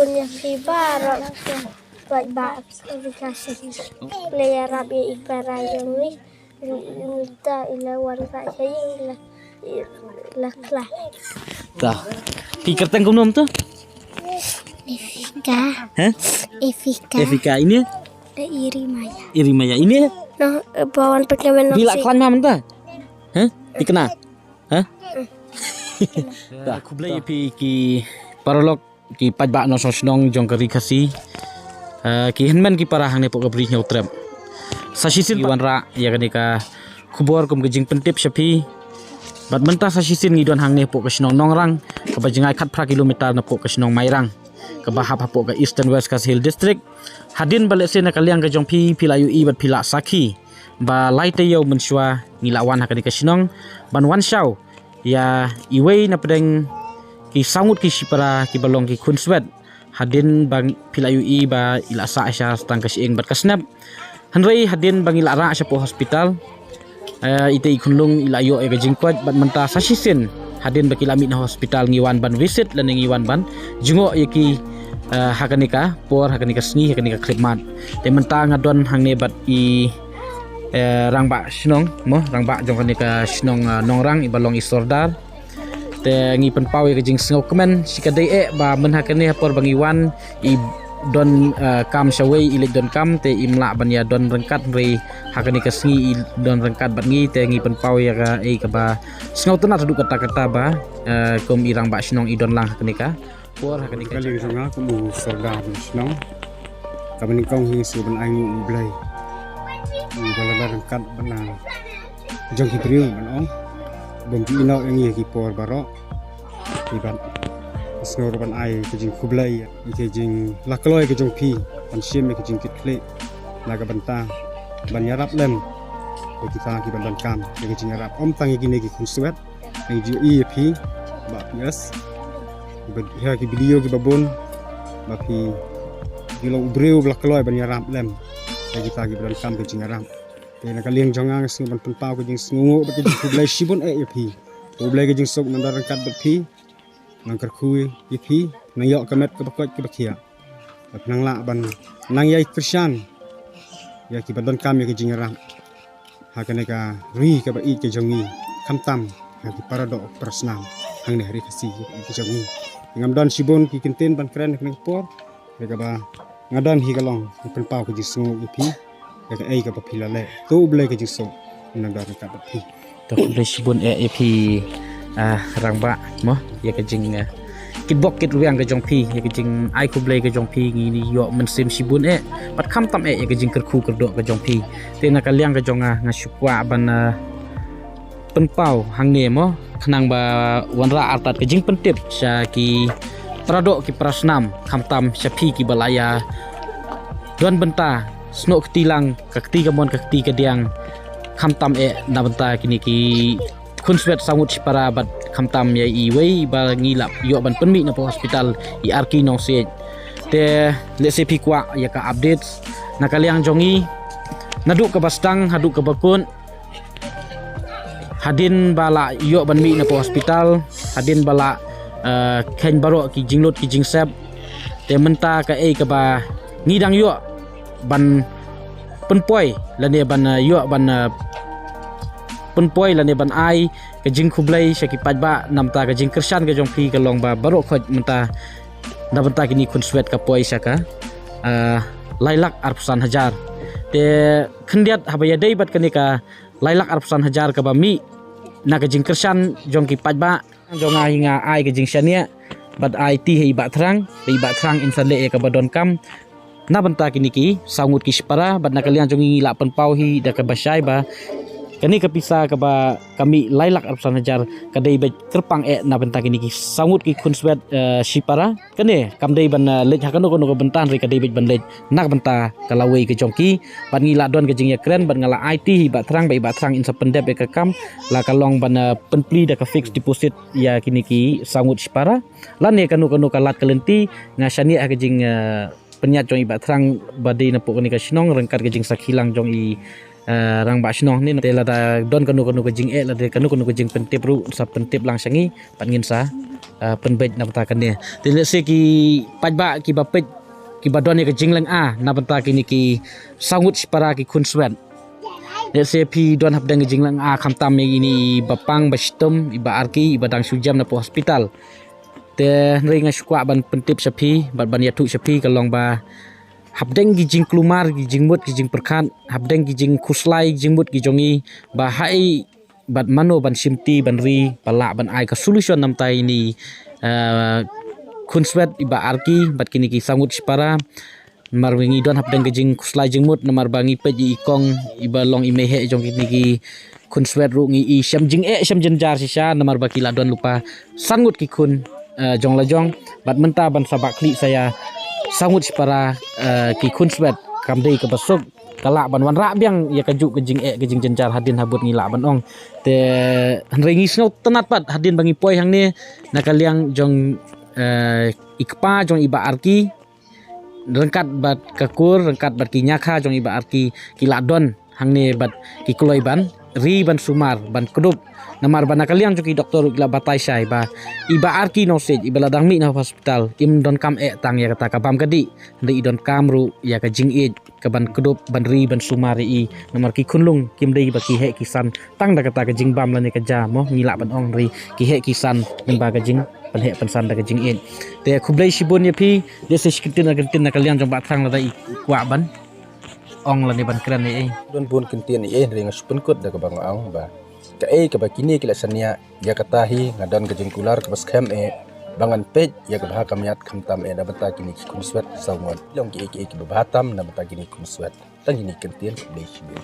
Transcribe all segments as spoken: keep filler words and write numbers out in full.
Ïa phi baroh, paidbah Ri Khasi. La ïarap ïa i para jong ngi. Mynta i la wan ba sha ïing la, i la khlaiñ. Ta. Phi kyrteng kumno mynta? Efika. Heh? Efika. Efika, ine? Irimaya. Irimaya, ine? Noh, ba wan pyrkhat noh. Phi la khlaiñ ma mynta? Heh? Thikna? Heh? Ta. Khublei ïa phi ki paralok, ki paidbah nongshong shnong jong ka Ri Khasi. Eh, ki hynmen ki para hangne hapoh ka Bri Hynñiewtrep. Sa shisien ngi wanrah ïa kane ka khubor kum ka jingpyntip sha phi. Bad mynta sa shisien ngi don hangne hapoh ka shnong Nongrang, kaba jngai khatphra kilometer na hapoh ka shnong Mairang, kaba hap hapoh ka Eastern West Khasi Hills District. Hadien ba lehse na ka liang ka jong phi, phi la ïohi bad phi la sakhi ba lai taïew mynshuwa ngi la wan ha kane ka shnong ban wan shaw ïa iwei na pdeng ki saw ngut ki shipara kiba long ki khunswet. Hadien ba phi la ïohi ba i la sah sha tang ka shyieng bad ka snep. Hynrei hadien ba ngi la rah shapoh hospital, eh, ita i khunlung i la ïoh ïa ka jingkoit bad mynta sa shisien hadien ba ki la mih na hospital ngi wan ban visit lane ngi wan ban jngoh ïa ki, eh, ha kane ka por, ha kane ka sngi, ha kane ka khyllipmat. Te mynta nga don hangne bad i, eh, rangbah shnong, mo, rangbah jong kane ka shnong, eh, Nongrang, iba long i sordar. Te ngi pynpaw ïa ka jingsngewkmen, shi ka dei eh ba mynta ha kane ha por ba ngi wan, i don, eh, kam shawei, i leit don kam, te im lah ban ïa don ryngkat, hynrei ha kane ka sngi i don ryngkat bad ngi. Te ngi pynpaw ïa ka, eh, kaba sngewtynnat haduh katta katta ba, eh, kum i rangbah shnong i don lang ha kane ka por, ha kane ka jaka. Ka liang jong nga kum u sordar shnong, kaba nyngkong hi shu ban ai nguh U Blei uba la don ryngkat bad nga jong ki briew ban ong bym ju ïehnoh ïa ngi ha ki por baroh. Te bad sngew ruh ban ai ka jingkhublei ïa ka jinglakloi ka jong phi ban shim ïa ka jingkitkhlieh na ka bynta ban ïarap lem ïa kita kiba donkam ïa ka jingïarap, ym tang ïa kine ki khunswet, ngi ju ïohi ïa phi ba phi, yes, ba ïa ki video kiba bun ba phi, phi long u briew ba lakloi ban ïarap lem ïa kita kiba donkam ka jingïarap. Te na ka liang jong nga nga sngew ban pynpaw ka jingsngewnguh bad ka jingkhublei shibun eh ïa phi. To U Blei ka jingsuk nang don ryngkat bad phi, nang kyrkhu ïa phi, nang ïoh ka met kaba koit kaba khiah. Bad nang lah ban nang ïai kyrshan ïa kiba donkam ïa ka jingïarap ha kane ka ri kaba ïeit ka jong ngi, khamtam ha ki paradoh parasnam hangne ha Ri Khasi ka jong ngi. Ngam don shibun ki kyntien ban kren ha kane ka por. Ïa kaba nga don hi ka long ban pynpaw ka jingsngewnguh ïa phi ïa kaei kaba phi la leh. To U Blei ka jingsuk nang don ryngkat bad phi. To khublei shibun eh ïa phi, ah, rangbah, mo, ïa ka jing, ah, kitbok kitrwiang ka jong phi, ïa ka jingai khublei ka jong phi, ngi ïoh mynsiem shibun eh. Bad khamtam eh ïa ka jingkyrkhu kyrdoh ka jong phi. Te na ka liang ka jong nga, nga shu kwah ban, ah, pynpaw hangne, mo, khnang ba wanrah artat ka jingpyntip sha ki paradoh ki parasnam, khamtam sha phi kiba la ïa don bynta snoh kti lang, ka kti kamon ka kti kadiang, khamtam eh na bynta kine ki khunswet saw ngut shipara bad khamtam ïa iwei ba ngi la ïoh ban pynmih na hapoh hospital, i Arki Nongsiej. Te lehse phi kwah ïa ka update na ka liang jong ngi, naduh kaba sdang haduh kaba kut, hadien ba la ïoh ban mih na hapoh hospital, hadien ba la, eh, kheiñ baroh ki jinglut ki jingsep. Te mynta kaei kaba ngi dang ïoh ban pynpoi lane ban, eh, ïoh ban, eh, pynpoi lane ban ai ka jingkhublei sha ki paidbah na bynta ka jingkyrshan ka jong phi ka long ba baroh khoit mynta na bynta kine khunswet ka poi sha ka, eh, lai lak arphew san hajar. Te khyndiat haba ïadei bad kane ka lai lak arphew san hajar kaba mih na ka jingkyrshan jong ki paidbah, jong nga hi nga ai ka jingshaniah bad aiti ha i Bah Thrang, ba i Bah Thrang in sa leh ïa kaba donkam na bynta kine ki saw ngut ki shipara. Bad na ka liang jong ngi ngi la pynpaw hi da kaba shai ba kane ka pisa kaba ka mih lai lak arphew san hajar ka dei beit kyrpang eh na bynta kine ki saw ngut ki khunswet, eh, shipara. Kane kam dei ban, eh, leit ha kano kano ka bynta, hynrei ka dei beit ban leit na ka bynta ka lawei ka jong ki. Bad ngi la don ka jingïakren bad nga la aiti ha i Bah Thrang ba i Bah Thrang in sa pyndep ïa ka kam, la ka long ban, eh, pynpli da ka fixed deposit ïa kine ki saw ngut shipara. Lane kano kano ka lad ka lynti, nga shaniah ha ka jing, eh, pynïaid jong i Bah Thrang ba dei na hapoh kane ka shnong ryngkat ka jingsakhi lang jong i eh, rangbah shnong ne, te lada don kano kano ka jingeh, lada kano kano ka jingpyntip ruh, sa pyntip lang sha ngi, pat ngin sa, eh, pynbeit na bynta kane. Te lehse ki paidbah kiba peit, kiba don ïa ka jinglynga na bynta kine ki saw ngut shipara ki khun swet. Lehse phi don hapdeng ka jinglynga khamtam ïa ine i Bah Pang, Bah Shitom, i Bah Arki, iba dang shu jem napoh hospital. Te hynrei nga shu kwah ban pyntip sha phi, bad ban ïathuh sha phi ka long ba hapdeng ki jingkulmar, ki jingmut, ki jingpyrkhat, hapdeng ki jingkhuslai, ki jingmut ki jong ngi, ba haei bad mano ban shimti, ban ri, ba lah ban ai ka solution na bynta ine i, eh, khun swet i Bah Arki bad kine ki saw ngut shipara. Namar ba ngi don hapdeng ka jingkhuslai jingmut, namar ba ngi peit ïa i kong iba long i mei heh jong kine ki khun swet ruh ngi i shem jingeh shem jynjar shisha, namar ba ki la don lypa san ngut ki khun, eh, jong la jong. Bad mynta ban sa bah khlieh sa ïa saw ngut shipara, eh, ki khun swet, kam dei kaba suk. Ka lah ban wanrah biang ïa kajuh ka jingeh ka jingjynjar hadien habud, ngi lah ban ong. Te hynrei ngi sngewtynnat pat hadien ba ngi poi hangne na ka liang jong, eh, i kpa jong i Bah Arki, ryngkat bad ka kur, ryngkat bad ki ñiakha jong i Bah Arki, ki la don hangne bad ki kloi ban ri, ban sumar, ban kdup. Namar ba na ka liang jong ki doktor ruh ki la batai shai ba i Bah Arki Nongsiej iba la dang mih na hospital, im donkam eh tang ïa kata ka bam ka dih, hynrei i donkam ruh ïa ka jingïeit ka ban kdup, ban ri, ban sumar ïa i. Namar ki khunlung kim dei ba ki heh ki san tang da kata ka jingbam lane ka ja, mo, ngi lah ban ong, hynrei ki heh ki san lyngba ka jingpynheh pynsan da ka jingïeit. Te khublei shibun ïa phi. Lehse shi kyntien ar kyntien na ka liang jong Bah Thrang, lada i kwah ban ong lane ban kren ei ei. Don bun kyntien ei ei, hynrei nga shu pynkut da kaba nga ong ba kaei kaba kine ki la shaniah, ïa kata hi nga don ka jingkular kaba skhem eh ba ngan peit ïa ka bha ka miat khamtam eh na bynta kine ki khun swet saw ngut. Long kiei kiei kiba bha tam na bynta kine ki khun swet. Tang kine ki kyntien, khublei shibun.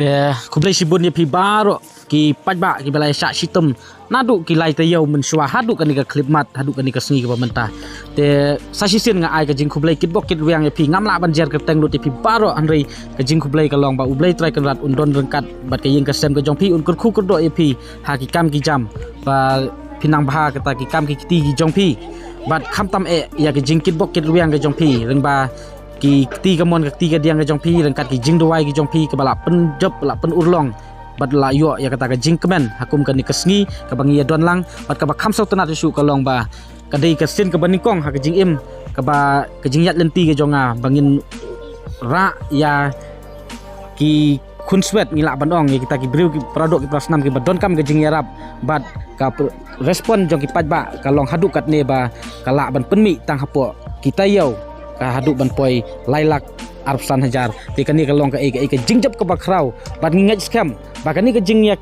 Te khublei shibun ïa phi baroh ki paidbah kiba la ïa shah shitom naduh ki lai taïew mynshuwa haduh kane ka khyllipmat, haduh kane ka sngi kaba mynta. Te sa shisien nga ai ka jingkhublei kitbok kitrwiang ïa phi, ngam lah ban jer kyrteng lut ïa phi baroh, hynrei ka jingkhublei ka long ba U Blei Trai Kynrad un don ryngkat bad ka ïing ka sem ka jong phi, un kyrkhu kyrdoh ïa phi ha ki kam ki jam, ba phin nang bha kata ki kam ki kti ki jong phi. Bad khamtam eh ïa ka jingkitbok kitrwiang ka jong phi, lyngba ki kti kamon ka kti kadiang ka jong phi, ryngkat ki jingduwai ki jong phi, kaba la pynjop, la pynurlong bad la ïoh ïa kata ka jingkmen ha kum kane ka sngi kaba ngi ïa don lang. Bad kaba kham sngewtynnat shuh ka long ba ka dei ka sien kaba nyngkong ha ka jingim kaba, ka jingïaid lynti ka jong nga ba ngin rah ïa ki khun swet, ngi lah ban ong, ïa kita ki briew ki para doh ki para snam kiba donkam ka jingïarap. Bad ka pr-, respond jong ki paidbah ka long haduh katne ba ka lah ban pynmih tang hapoh ki taïew ka haduh ban poi lai lak arphew san hajar. Te kane ka long kaei kaei ka jingjop kaba khraw. Bad ngi ngeit skhem ba kane ka jingïa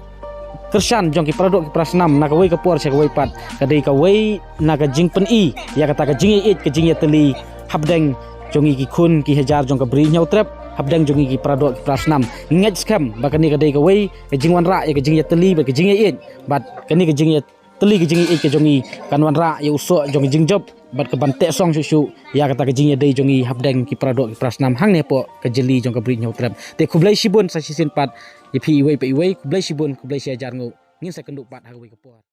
kyrshan jong ki para doh ki para snam na kawei ka por sha kawei pat ka dei kawei na ka jingpyni ïa kata ka jingïaieit, ka jingïatylli hapdeng jong ngi ki khun ki hajar jong ka Bri Hynñiewtrep, hapdeng jong ngi ki para doh ki para snam. Ngi ngeit skhem ba kane ka dei kawei ka jingwanrah ïa ka jingïatylli bad ka jingïaieit. Bad kane ka jingïa tylli ka jingïaieit ka jong ngi kan wanrah ïa u soh jong ka jingjop bad ka ban teh song shuh shuh ïa kata ka jingïadei jong ngi hapdeng ki para doh ki para snam hangne hapoh ka jylli jong ka Bri Hynñiewtrep. Te khublei shibun sa shisien pat ïa phi iwei pa iwei, khublei shibun, khublei shi hajar nguh. Ngin sa ïakynduh pat ha kawei ka por.